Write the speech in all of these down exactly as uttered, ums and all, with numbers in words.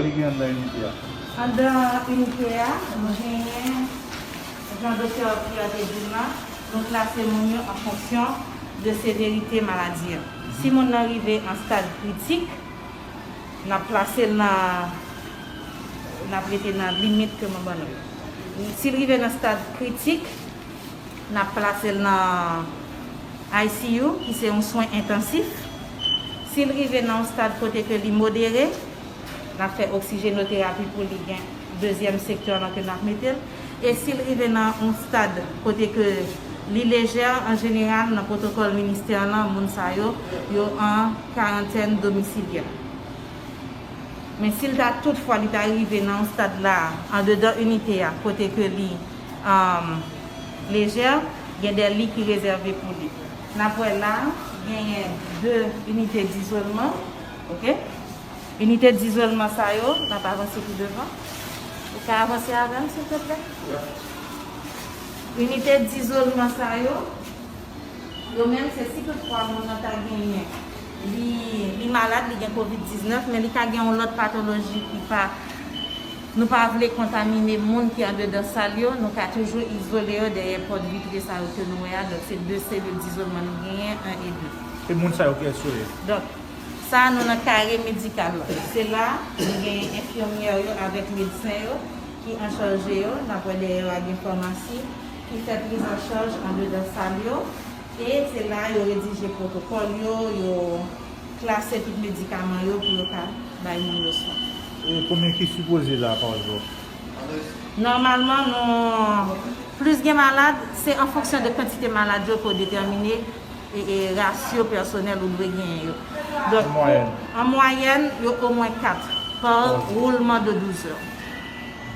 Ki gen anndan inite a? Anndan inite a, nou genyen, jan doktè Pierre te di l la, nou klase moun yo an fonksyon de severite maladi a. Si moun nan rive an stad kritik, n ap plase l nan, n ap rete nan limit ke mwen ban nou yo. Si l rive nan stad kritik, n ap plase l nan I C U, ki se yon swen entansif. Si l rive nan yon stad kote ke li modere, n ap fè oksijenoterapi pou li, gen dezyèm sektè lan ke n ap mete l. E si l rive nan yon stad kote ke li lejè, an jeneral, nan pwotokòl ministè lan, moun sa yo, yo an karantèn domisilyè. Men si l ta toutfwa li ta rive nan yon stad la, andedan inite a, kote ke li, um, lejè, gen de li ki rezève pou li. N ap wè la, genyen de inite dizolman, oke? Inite dizolman sa yo, n ap avanse pi devan. Ou ka avanse avè m, silvouplè? Inite dizolman sa yo, yo menm, se si toutfwa moun nan ta genyen, li, li malad, li gen kovid diznèf, men li ka gen yon lòt patoloji ki pa, nou pa vle kontamine moun ki andedan sal yo, nou ka toujou izole yo dèyè pòt vitre sa yo ke nou wè a. Donk, se de selil dizolman nou genyen, en e de. E moun sa yo, kiyès yo ye? Donk, sa a, nou nan kare medikal la. Se la, nou gen enfimyè yo avèk medsen yo ki an chaj de yo. N ap wè dèyè yo a gen famasi ki fè priz an chaj andedan sal yo. E se la yo redije pwotokòl yo, yo klase tout medikaman yo pou yo ka bay moun yo swen. E konbyen ki sipoze la pa jou? Nòmalman, nou, plis gen malad, se an fonksyon de kantite malad yo ke w detèmine e, e rasyo pèsonèl ou dwe genyen yo. Donk, an mwayèn, yo omwen kat pa woulman de douz è.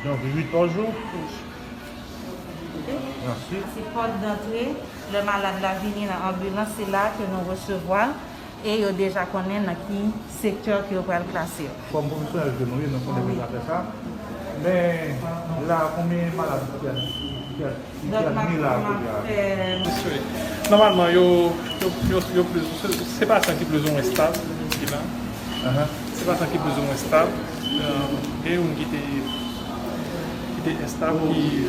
Donk, uit pa jou? Wi. Mèsi. Se pòt dantre, lè malad la vini nan anbilans, se la ke nou resevwa l e yo deja konnen nan ki sektè ke yo pral plase yo. Kòm pwofesyonèl ke nou ye, nou konnen pou zafè sa. Men, la, konbyen malad ki a, ki a, ki a admi la kounye a? Nòmalman, yo, yo, yo, yo plis, se, se pasyan ki plis ou mwen estab ki la. Se pasyan ki plis ou mwen estab. Euh, gen youn ki te, ki te estab, ki,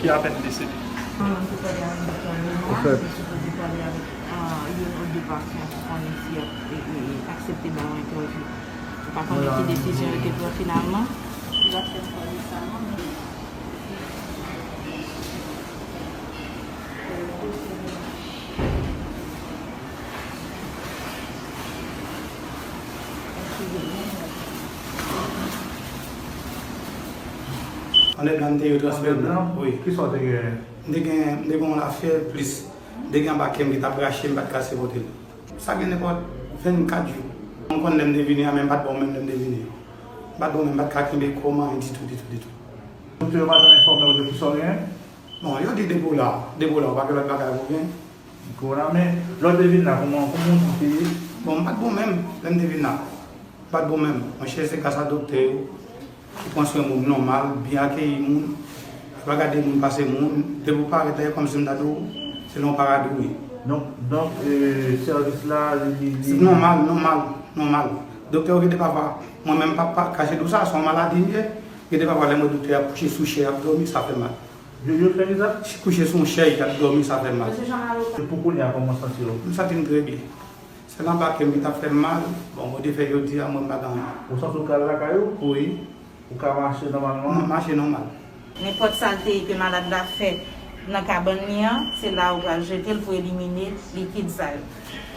ki apèn desede. Mwen te pale avèk doktè Lema, te sipoze pale avèk, euh, youn ou de pasyan pou konnen si y ap, e, e, e, aksepte ba yo entèvyou. Ou pa konnen ki desizyon yo te pran finalman. Li pa fè fwa resaman, men Andedan m te yo transfè m nan. Wi. Kisa w te gen? M te gen, m te gen yon lafyèv plis. M te gen anba kè m ki t ap rache, m pa t ka sipote l. Sa gen nenpòt vennkat jou. M konn lè m te vini a, men m pa t bon menm lè m te vini. M pa t bon menm, m pa t ka kenbe kò m anyen ditou, ditou, ditou. Doktè yo pa janm enfòme w de kisa w genyen? Bon, yo di depi w la, depi w la, ou pa gen lòt bagay pou w gen. Kowona, men lè w te vin la, kòman, kòman w te ye? Bon, m pa t bon menm lè m te vin la. M pa t bon menm. Monchè, se gras a doktè yo ki pran swen moun nòmal, byen akeyi moun, yo pa gade moun pase moun. Depi w parèt la, e kòmsi m ta di w, se nan yon paradi w ye. Donk, donk, e, sèvis la, li, li, li... Se nòmal, nòmal, nòmal. Doktè yo gen de pafwa, mwen menm pa, pa kache di w sa, se yon maladi m ye. Gen de pafwa, lè m wè doktè ap kouche sou chè, ap dòmi, sa fè mal. Yo, yo fè kisa? Kouche sou yon chèz, y ap dòmi, sa fè mal. Mesye Jean Marie. E pou kounye a, kòman w santi w? M santi m trè byen. Sèl anba kè m ki t ap fè m mal, bon, Bondye fè jodi a, mwen m pa gen anyen. Ou santi w ka al lakay ou? Wi. Ou ka mache nòmalman? M ap mache nòmal. Nenpòt salte ke malad la fè nan kabann li an, se la ou pral jete l pou elimine likid sa yo.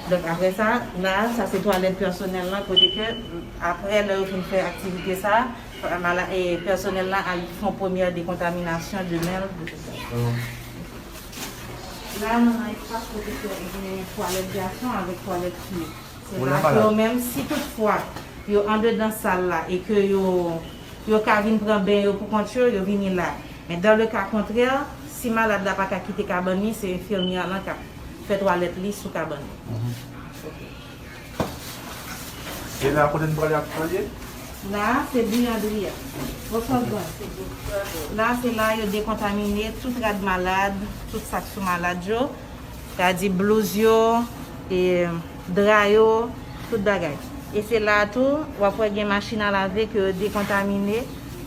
Donk, apre sa, la, sa se twalèt pèsonèl lan, kote ke, apre lè yo fin fè aktivite sa, mala-, e, pèsonèl la al fè yon premyè dekontaminasyon de men l, de tout sa. La, nou nan espas kote ke gen twalèt gason avèk twalèt fi. Se la ke yo menm, si toutfwa yo andedan sal la e ke yo, yo ka vin pran ben yo pou kont yo, yo vini la. Men dans le cas contraire, si malad la pa ka kite kabann li, se enfimyè lan k ap fè twalèt li sou kabann li. E la, kote n prale ak sa l ye? La, se biyandri a. Bonswa, gran. La, se la yo dekontamine tout rad malad, tout sa k sou malad yo. Sa di blouz yo, e, dra yo, tout bagay. E se la a tou, w ap wè gen machin a lave ke yo dekontamine.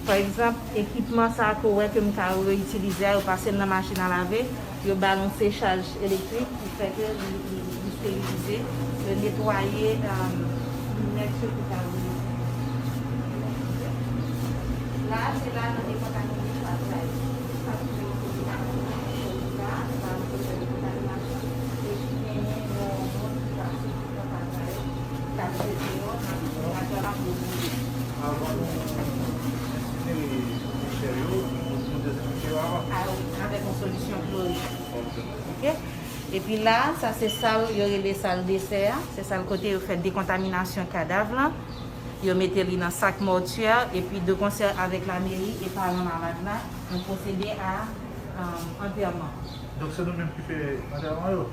Pa egzanp, ekipman sa a ke w wè ke m ka reyitilize a, yo pase l nan machin a lave, yo ba l yon sechaj elektrik ki fè ke li, li, li sterilize, yo netwaye, um, limèt yo ki ka rete. La, se la nan dekontamine sa a. Sa ki yo kote la, la, la, dekontaminasyon, epi genyen yon moun ki pase ki pran bagay, k ap jete yo nan insinerateur la pou yo boule. Avan nou insinere dechè yo, nou, nou dezenfekte yo avan. A, avèk yon solisyon klore. Ok. Ok? Epi la, sa se sal, yo rele sal desè a. Se sal kote yo fè dekontaminasyon kadav lan. Yo mete li nan sak mòtyè, epi de konsè avèk lameri e paran malad la, nou pwosede a, um, antèman. Donk, se nou menm ki fè antèman yo?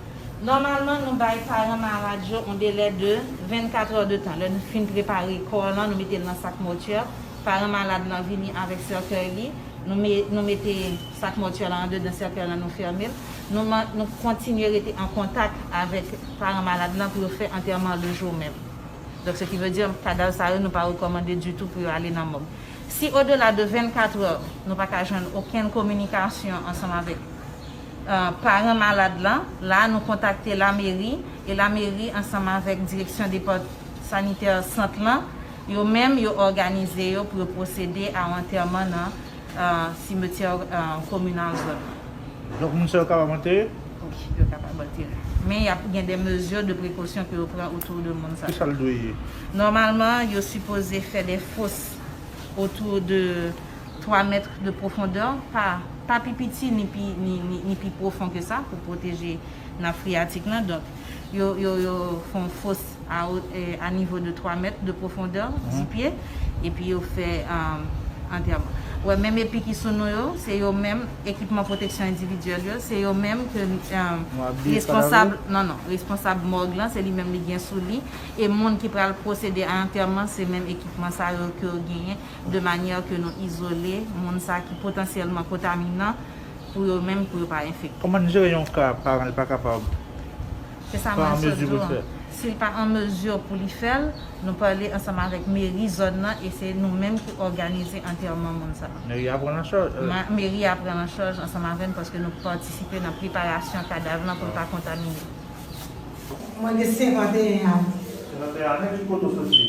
Nòmalman, nou bay paran malad yo yon delè de vennkat è de tan. Lè nou fin prepare kò lan, nou mete l nan sak mòtyè. Paran malad lan vini avèk sèkèy li. Nou me-, nou mete sak mòtyè lan andedan sèkèy lan, nou fèmen l. Nou man-, nou kontinye rete an kontak avèk paran malad lan pou yo fè antèman le jou menm. Donk, ce qui veut dire, kadav sa yo, nou pa rekòmande ditou pou yo ale nan mòg. Si odela de vennkat è, nou pa ka jwenn okenn kominikasyon ansanm avèk, euh, paran malad lan, la, nou kontakte lameri, e lameri, ansanm avèk direksyon depart-, sanitè sant lan, yo menm, yo òganize yo pou yo pwosede a antèman nan, euh, simetyè, euh, kominal zòn nan. Donk, moun sa yo kapab antere? Wi, yo kapab antere. Men y ap gen de mezi de prekosyon ke yo pran otou de moun sa yo. Kisa l dwe ye? Nòmalman, yo sipoze fè de fos otou de twa mèt de pwofondè, pa, pa pi piti ni pi, ni, ni, ni pi pwofon ke sa, pou pwoteje nap freyatik lan. Donk, yo, yo, yo fè yon fos a, eh, a nivo de twa mèt de pwofondè, di pye, epi yo fè, um, antèman. Wè, menm epi ki sou nou yo, se yo menm, ekipman pwoteksyon endividyèl yo, se yo menm ke, um, responsab, non, non, responsab mòg lan, se li menm li gen sou li, e moun ki pral pwosede a antèman, se menm ekipman sa yo ke yo genyen, de manyè ke nou izole moun sa ki potansyèlman kontaminan pou yo menm, pou yo pa enfekte. Kòman n jere yon ka paran li pa kapab, se sa mwen sot di w an. Si li pa an mezi pou li fè l, nou pale ansanm avèk meri zòn nan e se nou menm ki òganize antèman moun sa. Meri a pran an chaj? Ma-, meri a pran an chaj ansanm avè n paske nou patisipe nan preparasyon kadav lan pou l pa kontamine. Mwen gen senkanteyen ane. Senkanteyen ane, ki kote w soti?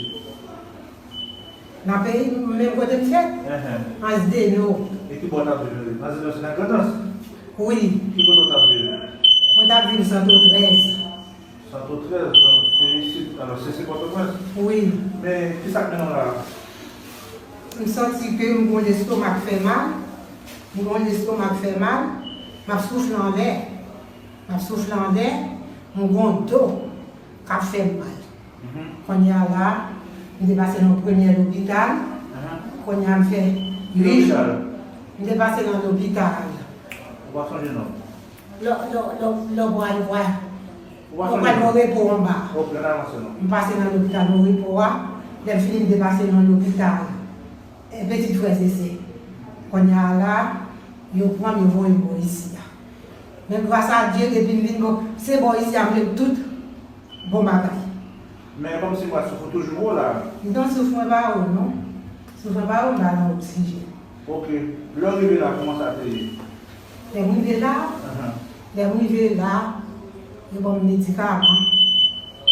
Nan peyi m, menm kote m fèt. Enhen. Anse des Eaux. E ki bò w t ap viv? Anse des Eaux se nan Grandans? Wi. Ki kote w t ap viv? Mwen t ap viv Santo trèz. Santo trèz, donk, se isit, alò, se, se Pòtoprens? Wi. Men, ki sa k mennen w la a? M santi ke m gon lestomak fè mal. M gon lestomak fè mal. M ap soufle anlè. M ap soufle anlè. M gon do k ap fè m mal. Kounye a la, m te pase nan yon premye lopital. Kounye a m fè uit jou. M te pase nan lopital. Ou pa sonje non? Lè, lè, lè, lè w pral, w pral, w pral nan repo anba. M pase nan lopital nan repo a. Lè m fini, m te pase nan lopital, eh, Petit Frères et Sœurs. Kounye a la, yo pran m, yo voye m bò isi a. Men gras a Dye, depi m vin bò, se bò isi a m jwenn tout bon bagay. Men kòmsi mwen souf ou toujou wo la. Non, souf mwen pa wo, non. Souf mwen pa wo, m pa nan oksijèn. Ok. Lè w rive la, kòman sa te ye? Lè m rive la, lè m rive la, yo ban m medikaman.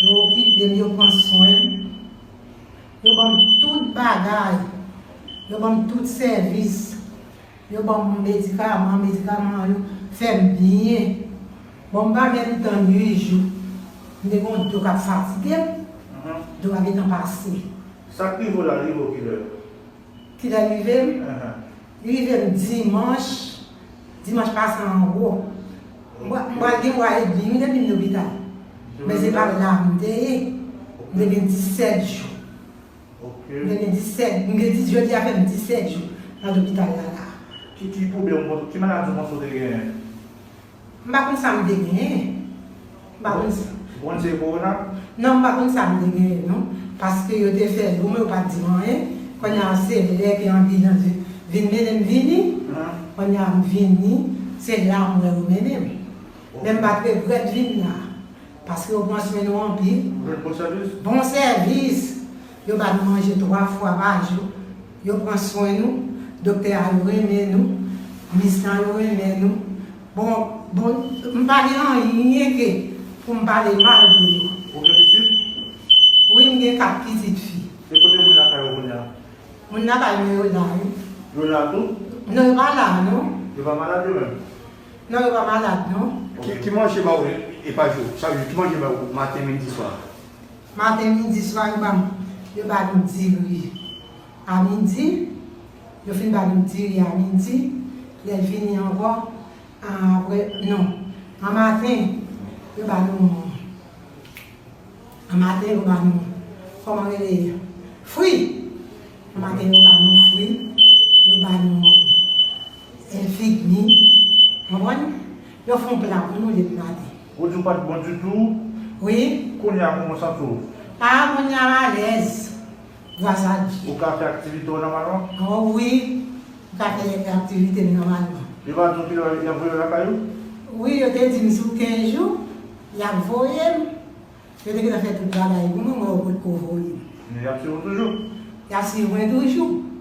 Yo okipe m, yo pran swen m. Yo ban m tout bagay. Yo ban m tout sèvis. Yo ban m medikaman, medikaman yo fè m byen. Bon, m pa menm tann uit jou. M te gen yon do k ap fatige m. Do a gentan pase. Sa k rive w la, rive w kilè? Kilè l rive m? Li rive m dimanch. Dimanch pase an gwo. M pral gen mwa edmi wi depi m lopital. Men se pa la m te ye. M te gen disèt jou. Ok. M te gen disèt, m gen dis, jodi a fè m disèt jou nan lopital la la. Ki, ki pwoblèm, ki maladi w panse w te genyen? M pa konn sa m te genyen. M pa konn sa. Ou konn se kowona? Non, m pa konn sa m te genyen, non. Paske yo te fè l pou mwen, yo pa t di m anyen. Kounye a, se lè ke anbilans vin mennen m vini. Kounye a, m vini, se la m wè yo mennen m. Men m pa t regrèt vin la. Paske yo pran swen nou anpil. Ou jwenn bon sèvis? Bon sèvis. Yo ba nou manje twa fwa pa jou. Yo pran swen nou. Doktè a yo renmen nou. Mis lan yo renmen nou. Bon, bon, m pa gen anyen ke pou m pale mal de yo. Ou gen pitit? Wi, m gen kat pitit fi. E kote moun lakay ou kounye a? Moun lakay mwen yo la, wi. Yo la tou? Non, yo pa la, non. Yo pa malad yo menm? Non, yo pa malad, non. Ki, ki manje ba ou e pa jou? Chak jou, ki manje ba ou maten, midi, swa? Maten, midi, swa, yo ba m, yo ba nou diri a midi. Yo fin ba nou diri a midi. Lè l fini ankò, apre, non, an maten, yo ba nou, an maten, yo ba nou, kòman rele, fwi. An maten, yo ba nou fwi. Yo ba nou e figi, konprann? Yo fè yon pla pou nou depi maten. Ou di w pa t bon ditou? Wi. Kounye a, kòman w santi w? A, kounye a m alèz. Gras a Dye. Ou ka fè aktivite w nòmalman? O wi. M ka fè aktivite m nòmalman. Yo pa di w kilè y ap voye w lakay ou? Wi, yo te di m sou kenz jou, y ap voye m. Yo te gentan fè tout bagay pou mwen, mwen yo potko voye m. Men y ap swiv ou toujou? Y ap swiv mwen toujou.